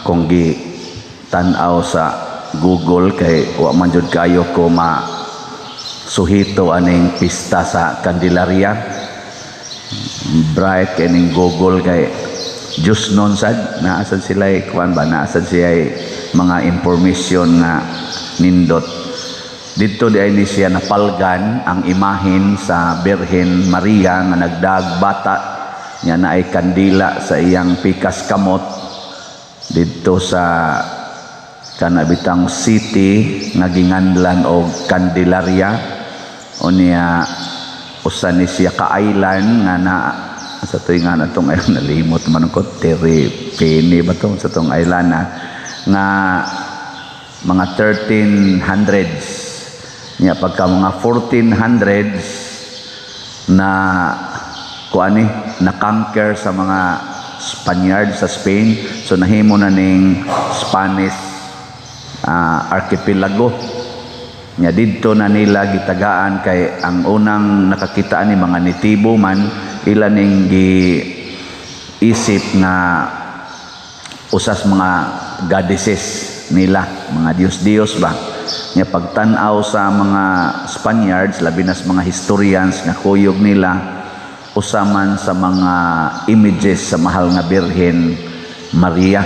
Akong gi tan-aw sa Google kay wa man jud kayo ko ma suhito aning pista sa Candelaria. Bright kay ning Google kay Diyos nun sad naa sad sila, kuan ba, naa sad siya mga information nga nindot dito. Di ay ni siya napalgan ang imahin sa Birhen Maria nga nagdag bata niya na ay kandila sa iyang pikas kamot didto sa kanabitang city nga ginganlan og Candelaria. Unya usa ni siya ka island nga na sa tuig nga natong ay nalimot man ko, Terepene ba to sa tong island na nga mga 1300s niya. Pagka mga 1400s na kuani, na conquer sa mga Spaniard sa Spain, so nahimo na ning Spanish archipelago nya. Didto na nila gitagaan kay ang unang nakakita ni mga nitibo man, ila ning giisip nga usas mga goddesses nila, mga Diyos-Diyos ba nya. Pagtan-aw sa mga Spaniards, labi na sa mga historians nga kuyog nila, usa man sa mga images sa Mahal nga Birhen Maria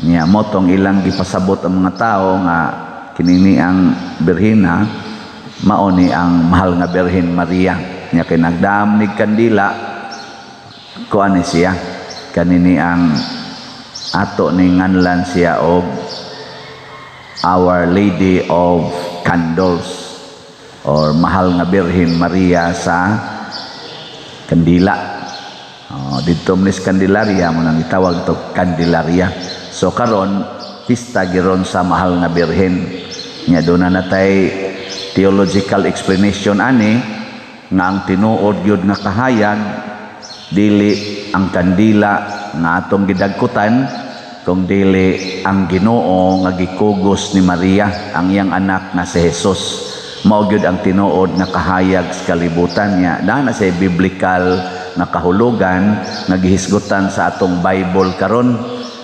niya. Motong ilang gipasabot ang mga tao nga kinini ang birhina mao ni ang Mahal nga Birhen Maria niya kay nagdam nig kandila, kuan ni siya, kanini ang ato ning nganlan siya og Our Lady of Candles or Mahal nga Birhen Maria sa Kandila. Oh, didto man is Candelaria mo nang gitawag to Candelaria. So karon pista giron sa Mahal nga Birhen. Nya doon na natay theological explanation ani nga ang tinuod gyud nga kahayag dili ang kandila nga atong gidagkutan, kung dili ang Ginoo nga gikugos ni Maria, ang iyang anak nga si Jesus. Mao gyud ang tinuod nga kahayag sa kalibutan niya. Dana sa biblical nga kahulugan nga gihisgutan sa atong Bible karon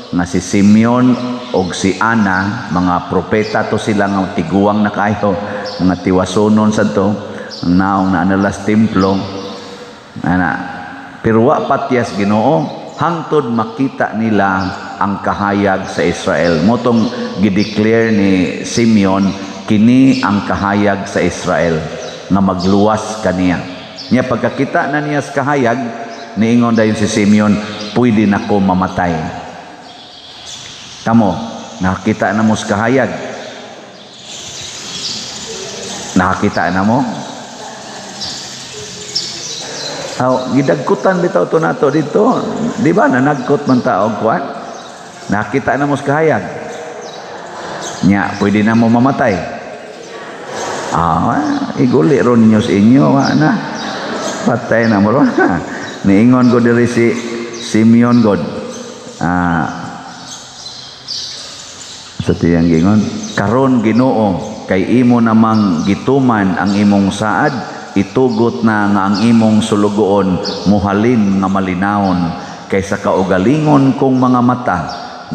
nga si Simeon og si Ana, mga propeta to sila nga tiguang na kayo, mga tiwasonon sa to ang naong na analas templo ana, pero wa patyas Ginoo hangtod makita nila ang kahayag sa Israel. Motong gideclare ni Simeon, kini ang kahayag sa Israel nga magluwas kaniya. Nya pagkakita na niya sa kahayag, niingon dayon si Simeon, "Pwede na ko mamatay." Kamo, nakakita na mo sa kahayag? Nakakita na mo? Aw, gidagkutan bitaw to nato dito. Di ba nanagkot man ta og kuan? Nakita na mo sa kahayag. Nya, pwede na mo mamatay. Ah, iguli ron ninyo sa inyo, wa na. Patay na mo ron. Niingon ko diri si Simeon God. Ah, sa tiyang gingon, "Karon Ginoo, kay imo namang gituman ang imong saad, itugot na nga ang imong sulugoon muhalin nga malinawon, kay sa kaugalingon kong mga mata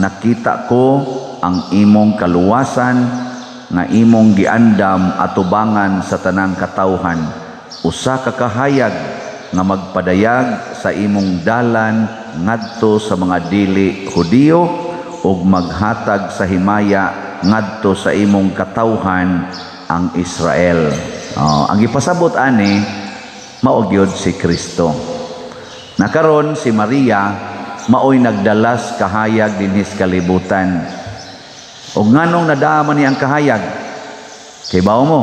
nakita ko ang imong kaluwasan nga imong giandam atubangan sa tanang katawhan, usa ka kahayag nga magpadayag sa imong dalan ngadto sa mga dili Hudiyo ug maghatag sa himaya ngadto sa imong katawhan ang Israel." Oh, ang gipasabot ani mao gyud si Kristo. Nakaron si Maria maoy nagdalas kahayag dinhis kalibutan. Og nganong nadama ni ang kahayag? Kay bawo mo?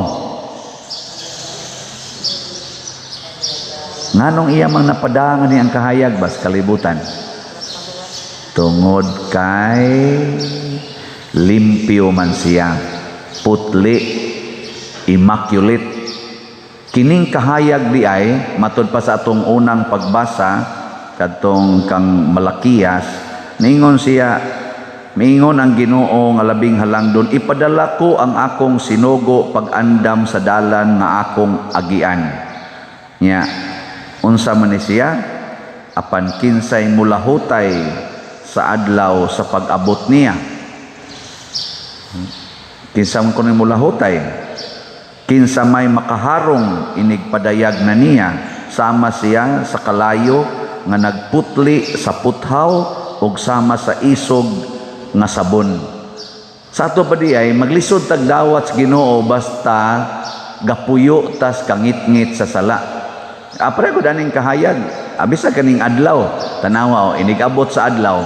Nganong iya mang napadangan ni ang kahayag bas kalibutan? Tungod kay limpyo man siya, putli, immaculate. Kining kahayag di ay matud pa sa atong unang pagbasa kadtong kang Malakiyas, ningon siya, miingon ang Ginoo nga labing halangdon, "Ipadala ko ang akong sinugo pag-andam sa dalan nga akong agian." Nya unsa man ni siya? Apan kinsay mulahutay sa adlaw sa pag-abot niya. Kinsa man kuno mulahutay? Kinsa may makaharong inig padayag na niya? Sama siya sa kalayo nga nagputli sa puthaw ug sama sa isog nga sabon. Sa ato pa di ay maglisod tag dawat sa Ginoo basta gapuyo tas kangitngit sa sala. Apre ko daning kahayag, abisa kaning adlaw, tanawa o inig-abot sa adlaw,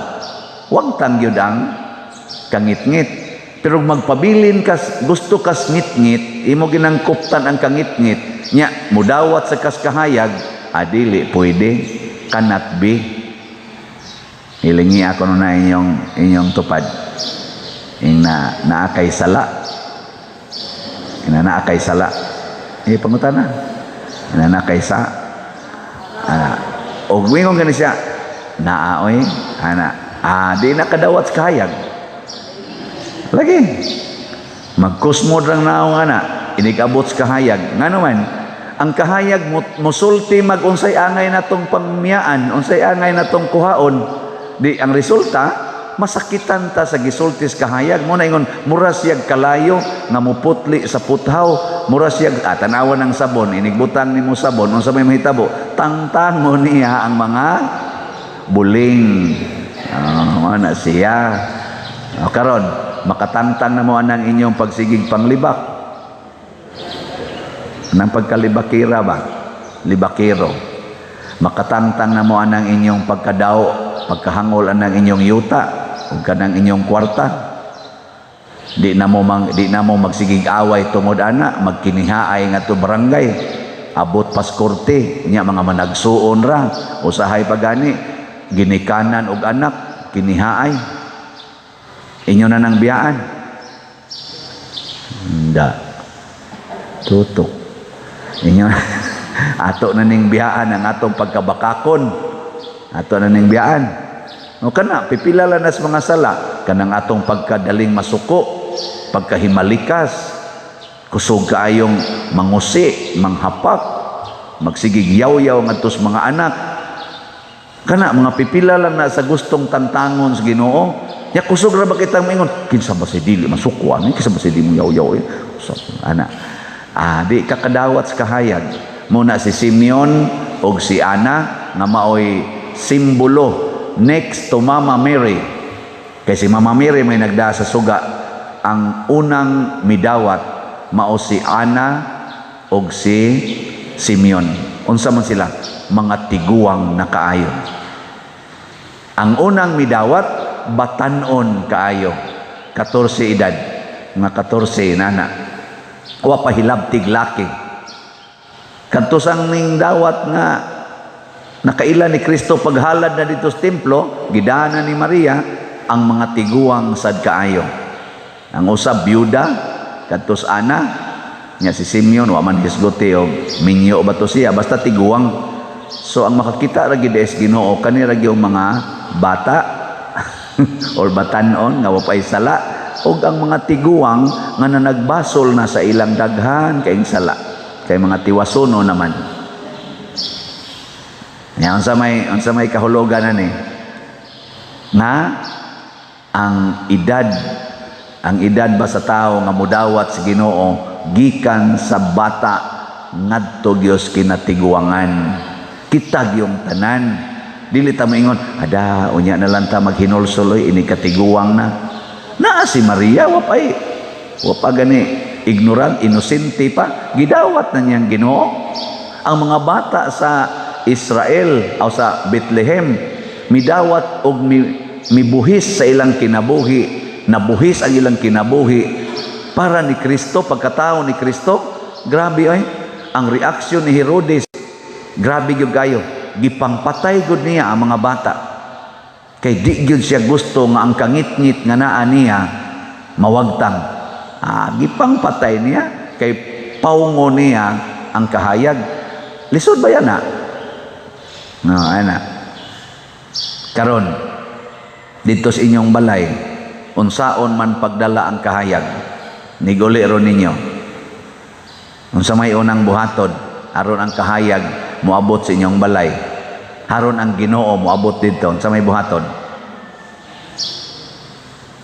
wag tang gyud ang kangitngit. Pero magpabilin kas gusto kas ngitngit, imo ginangkuptan ang kangitngit, nya mudawat sa kas kahayag, adili pwede, cannot be. Hilingi ako na inyong inyong tupad. Ing na naa kay sala. Ina naa kay sala. Eh, pangutana. Ina naa kay sa. Ana. Og wingon gani siya. Naa oy, ana. Ah, di na kadawat sa kahayag. Lagi. Magkusmod rang naong ana, inig-abot sa kahayag. Ngano man, ang kahayag musulti mag unsay angay natong pangmiyaan, unsay angay natong kuhaon. Di ang resulta, masakitan ta sa gisulti sa kahayag. Mo na ingon, mura siyag kalayo nga muputli sa puthaw, mura siyag tanawan ng sabon, inigbutang nimo sabon, unsa may mahitabo? Tangtangon niya ang mga buling. Ah, na siya. O, karon, makatangtang na mo anang inyong pagsigig panglibak. Nang pagkalibakira ba? Libakiro. Makatangtang na mo anang inyong pagkadao, pagkahangol anang inyong yuta, ug kanang inyong kwarta. Di na mo magsigig away tungod ana, magkinihaay nga to barangay. Abot pas korte, nya mga managsuon ra, usahay pa gani ginikanan og anak, kinihaay. Inyo na nang biyaan. Hindi. Tutok. Inyo ato na ning biyaan ang atong pagkabakakon. Ato na ning biyaan. O kana, pipila lang nas mga sala kanang atong pagkadaling masuko, pagkahimalikas, kusog kaayong mangusi, manghapak, magsigig yaw-yaw ngadto sa mga anak. Kana mga pipila lang na sa gustong tangtangon sa Ginoo. Ya kusog ra ba kitang maingon, kinsa ba si dili masuko ani, kinsa ba si di mo yaw-yaw eh? So, ana. Ah, di ka kadawat sa kahayag. Muna si Simeon og si Ana nga maoy simbolo next to Mama Mary. Kay si Mama Mary may nagdaa sa suga, ang unang midawat mao si Ana og si Simeon. Unsa man sila? Mga tiguang na kaayo. Ang unang midawat, batanon kaayo. 14 edad. Mga 14 nana. Wa pa hilabtig laki. Kadto sang ning dawat nga nakaila ni Kristo paghalad na dito sa templo, gidana ni Maria ang mga tiguang sad kaayo. Ang usa byuda kadto sa Ana, nya si Simeon wa man hisguti og minyo ba to siya, basta tiguang. So ang makakita ra gid is Ginoo kani ra gyud mga bata or batanon nga wa pay sala og ang mga tiguang nga nanagbasol na sa ilang daghan kaayong sala kay mga tiwasono naman. Ya, unsa may kahulugan ani? Nga ang edad ba sa tao nga mudawat sa Ginoo gikan sa bata ngadto gyud kinatiguangan. Kita gyung tanan dili ta moingon, "Ada, unya na lang ta maghinulsol oy, ini katiguang na." Naa si Maria, wa pa gani ignorant, inosente pa, gidawat na niyang Ginoo. Ang mga bata sa Israel o sa Bethlehem midawat og mibuhis sa ilang kinabuhi, nabuhis ang ilang kinabuhi para ni Kristo, pagkatao ni Kristo. Grabe ay ang reaksyon ni Herodes, grabe gyud kayo, gipangpatay gud niya ang mga bata kay di gyud siya gusto nga ang kangitngit nga naa niya mawagtang. Ah, gipangpatay niya kay paungo niya ang kahayag. Lisod ba yan na? No, ana. Karon dito sa inyong balay, unsaon man pagdala ang kahayag niguli ron ninyo? Unsa may unang buhaton aron ang kahayag moabot sa inyong balay, aron ang Ginoo moabot didto? Unsa may buhaton?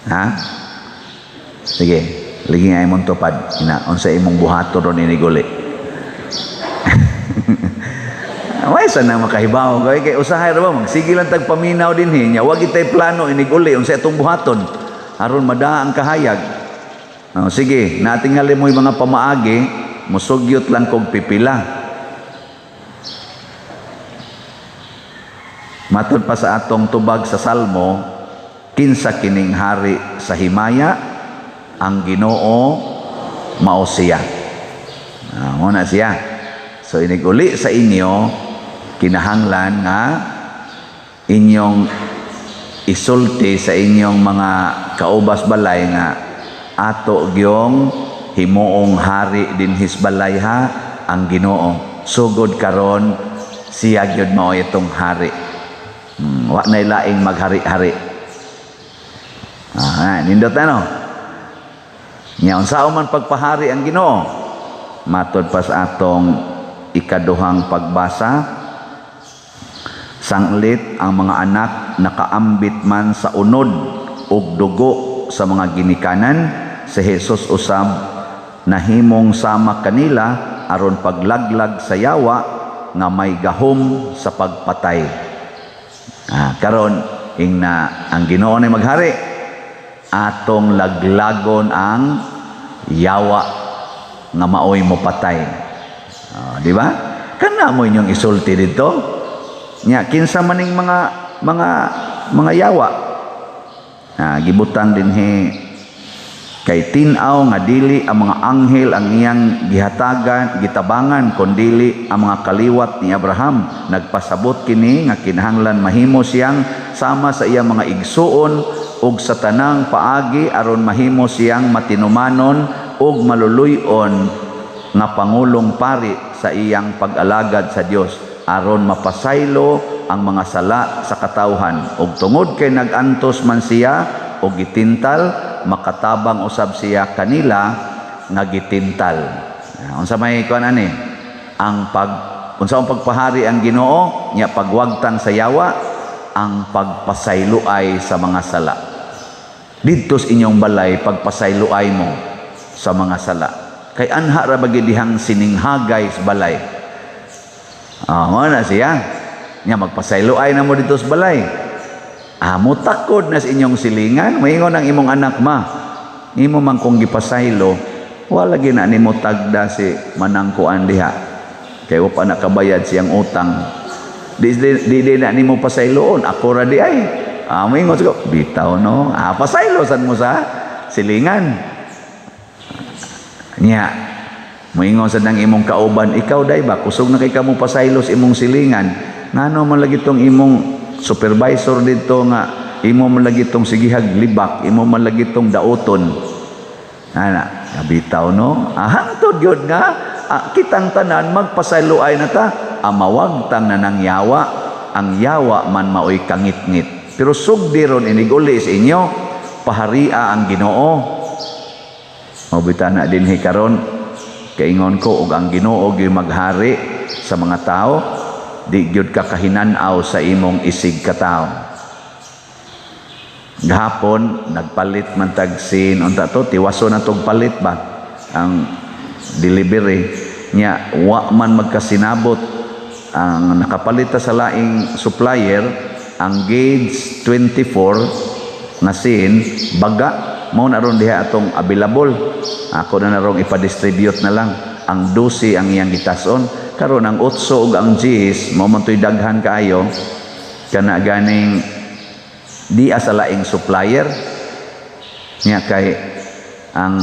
Ha? Sige, ligi nga imong tupad. Ina, unsa imong buhaton ron iniguli? Way sa na makahibaw kay kay usahay ra ba magsige lang tag paminaw dinhi nya wa gitay plano iniguli unsa atong buhaton aron madaa ang kahayag. Oh, sige, natingali mo yung mga pamaagi, musugyot lang kog pipila. Matod pa sa atong tubag sa Salmo, kinsa kining hari sa himaya, ang Ginoo mao siya. Ah, mo na siya. So iniguli sa inyo, kinahanglan nga inyong isulti sa inyong mga kaubas balay nga ato gyong himuong hari dinhis balay ha, ang Ginoo. Sugod karon siya gyud mao itong hari. Wa nay laing maghari-hari. Ah, nindot ano? Nya unsaon man pagpahari ang Ginoo? Matod pa sa atong ikaduhang pagbasa, sanglit ang mga anak nakaambit man sa unod ug dugo sa mga ginikanan, si Jesus usab nahimong sama kanila aron paglaglag sa yawa nga may gahom sa pagpatay. Ah, karon ingna ang Ginoo ni maghari, atong laglagon ang yawa nga maoy mo patay. Ah, di ba? Kana mo inyong isulti dito. Nya kinsa maning mga yawa? Ah, gibutang dinhi kay tin-aw nga dili ang mga anghel ang iyang gihatagan gitabangan kundili ang mga kaliwat ni Abraham. Nagpasabot kini nga kinahanglan mahimo siyang sama sa iyang mga igsuon ug sa tanang paagi aron mahimo siyang matinumanon ug maluluy-on nga pangulong pari sa iyang pag-alagad sa Dios aron mapasaylo ang mga sala sa katawhan. Ug tungod kay nag-antos man siya og gitintal, makatabang usab siya kanila nga gitintal. Ah, unsa may kuan ani? Ang pag unsa ang pagpahari ang Ginoo nya pagwagtang sa yawa, ang pagpasayloay sa mga sala. Didto sa inyong balay pagpasayloay mo sa mga sala. Kay anha ra ba gid dihang sininghagay sa balay. Ah, mo na siya. Nya magpasayloay na mo dito sa balay. Ah, mutakod na sa inyong silingan, maingon ang imong anak ma. Imo man kong gipasaylo, wala gyud na nimo tagda si manangkuan diha. Kay wa pa nakabayad siyang utang. Di na nimo pasayloon, ako ra di ay. Ah, maingon ko, bitaw no. Ah, pasaylo sad mo sa silingan. Nya, moingon sad ang imong kauban, ikaw day ba kusog na kay kamo pasaylo sa imong silingan. Ngano man lagi tong imong supervisor dito nga imo man lagi tong sigihag libak, imo man lagi tong dauton. Ana, kabitaw no. Ah, hangtod gyud nga kitang tanan magpasayloay na ta, amawagtang na nang yawa, ang yawa man maoy kangitngit. Pero sugdi ron iniguli sa inyo, paharia ang Ginoo. Mabita na dinhi karon kaingon ko og ang Ginoo gyud maghari sa mga tao, di gyud ka kahinan-aw sa imong isig katawo. Gahapon nagpalit man tag sin unta to, tiwaso na tog palit ba ang delivery nya, wa man magkasinabot ang nakapalit ta sa laing supplier. Ang gauge 24 nga sin baga mao na ron diha atong available, ako na narong ipa-distribute na lang ang 12 ang iyang gitason. Karon ang 8 ug ang 10 mao man to'y daghan kaayo, kana ganing di sa laing supplier nya, kay ang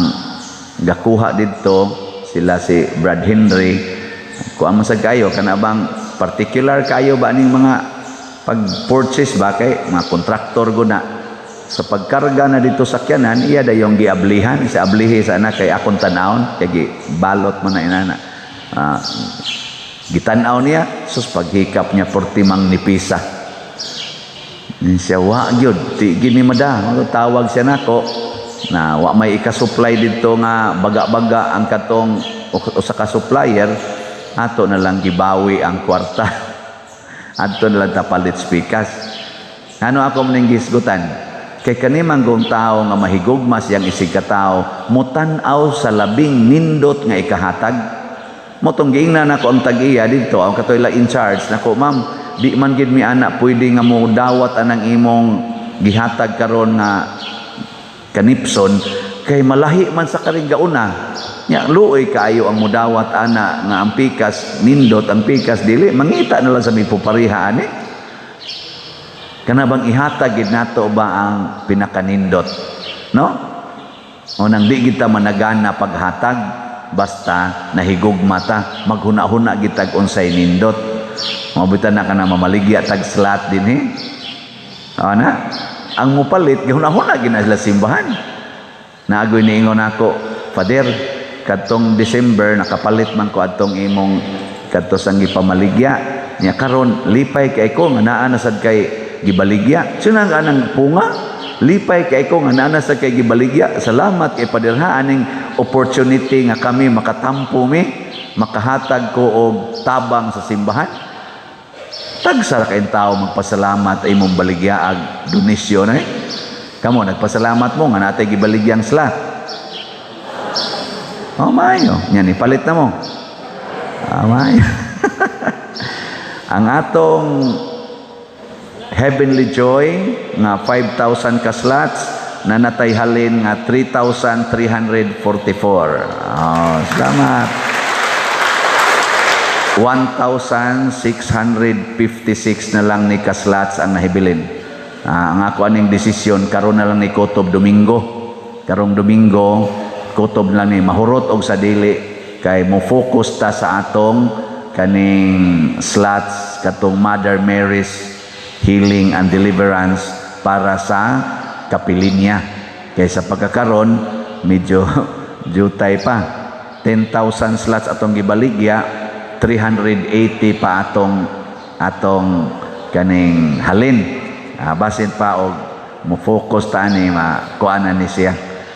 gakuha didto sila si Brad Henry. Kuan man sad kayo, kana bang particular kayo ba ning mga pag-purchase ba, kay mga kontraktor guna sa pagkarga na dito sa sakyanan, iya dayong giablihan sa ablihi sa anak kay akong tanawon kay balot man na inana. Ah, gitan-aw niya, sus, paghikap niya portimang nipisa. Ni siya, wa gyud ti gini mada. Tawag siya nako na wa may ika-supply didto nga baga-baga ang katong usa ka supplier, ato na lang gibawi ang kwarta, adto na lang tapalit spikas. Ano ako maning gisgutan? Kay kani man gong tao nga mahigugma siyang isig katao, mutan-aw sa labing nindot nga ikahatag. Mao tong giingnan nako ang tag-iya didto, ang katoy in charge nako, "Ma'am, di man gid mi ana pwede nga mo dawat anang imong gihatag karon nga kanipson kay malahi man sa karing gauna." Nya luoy kaayo ang mudawat ana nga ang pikas nindot, ang pikas dili, mangita na lang sa may pupariha ani. Kana bang ihatag gid nato ba ang pinakanindot, no? O nang di kita managana paghatag, basta nahigugma ta, maghuna-huna gitag unsay nindot. Mabutan na ka na mamaligya tag slot dinhi. Ana, ang mupalit gihuna-huna gid na sila simbahan. Naagoy niingon ako, "Father, kadtong December nakapalit man ko adtong imong kadto sang gipamaligya. Nya karon lipay kay ko nga naa na sad kay gibaligya." Sino ang anang punga? "Lipay kay ko nga naa na sad kay gibaligya. Salamat kay Father ha, aning opportunity nga kami makatampo mi, makahatag ko og tabang sa simbahan." Tagsa ra kayong tao magpasalamat ay imong baligyaag donasyon eh. Kamo, nagpasalamat mo nga natay gibaligyang slot? Oh, maayo. Yan, ipalit na mo. Ah, maayo. Ang atong Heavenly Joy nga 5,000 ka slots na natay halin nga 3,344. Oh, salamat. 1,656 na lang ni ka slots ang nahibilin. Ah, ang ako aning desisyon karon na lang ni kutob Domingo. Karong Domingo kutob lang ni, mahurot og sa dili kay mo focus ta sa atong kaning slots katong Mother Mary's Healing and Deliverance para sa kapilinya. Kay sa pagkakaron medyo jutay pa. 10,000 slots atong gibaligya, 380 pa atong atong kaning halin. Ah, basin pa og mo focus ta ani, ma kuan na ni siya.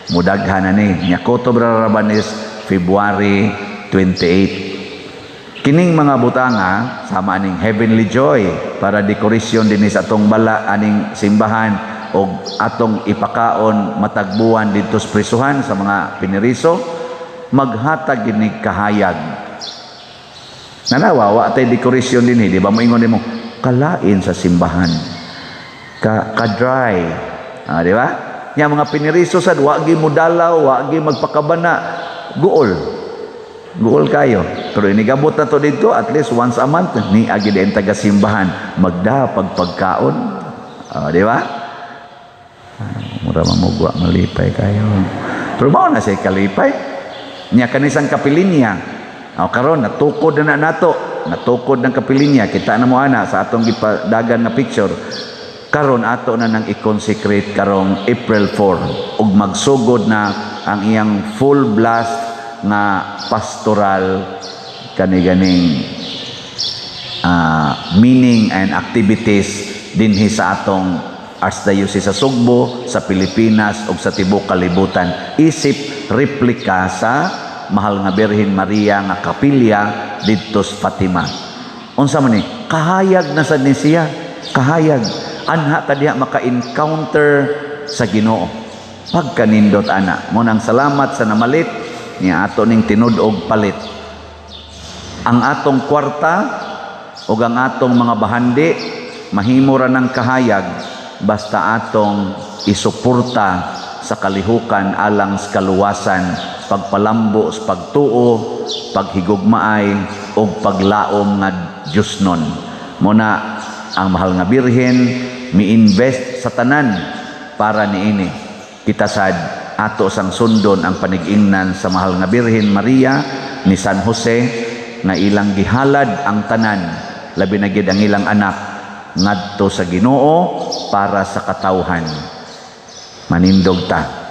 Mudaghan na ni. Nya kutob ra ra is February 28. Kining mga butanga sama aning Heavenly Joy para dekorasyon dinhi sa atong bala aning simbahan og atong ipakaon matag buwan didto sa prisuhan sa mga piniriso, maghatag gini kahayag. Nanawa, wa tay dekorasyon dinhi, di ba moingon nimo kalain sa simbahan? Ka ka dry. Ah, di ba? Nya mga piniriso sad wa gi mo dalaw, wa gi magpakabana, guol. Guol kayo. Pero inigabot na to dito at least once a month ni agi din taga simbahan magdapag pagkaon. Ah, di ba? Ah, mura mamugwa malipay kayo. Pero mao na siya kalipay. Nya kanisang kapilinya. O karon natukod na, na nato, natukod ng kapilinya, kita na mo ana sa atong gipadagan nga picture. Karon ato na nang i-consecrate karong April 4 ug magsugod na ang iyang full blast nga pastoral kani ganing meaning and activities dinhi sa atong Archdiocese sa Sugbo, sa Pilipinas ug sa tibuok kalibutan, isip replika sa Mahal nga Birhen Maria nga kapilya didto sa Fatima. Unsa man ni? Kahayag na sad ni siya. Kahayag. Anha ta diha maka-encounter sa Ginoo. Pagkanindot ana. Mao nang salamat sa namalit niya, ato ning tinud-og palit. Ang atong kwarta ug ang atong mga bahandi mahimo ra ng kahayag basta atong isuporta sa kalihukan alang sa kaluwasan, pagpalambo sa pagtuo, paghigugmaay ug paglaom nga Diyosnon. Mao na ang Mahal nga Birhen mi-invest sa tanan para niini. Kita sad ato sang sundon ang panig-ingnan sa Mahal nga Birhen Maria ni San Jose nga ilang gihalad ang tanan, labi na gid ang ilang anak, ngadto sa Ginoo para sa katawhan. Manindog ta.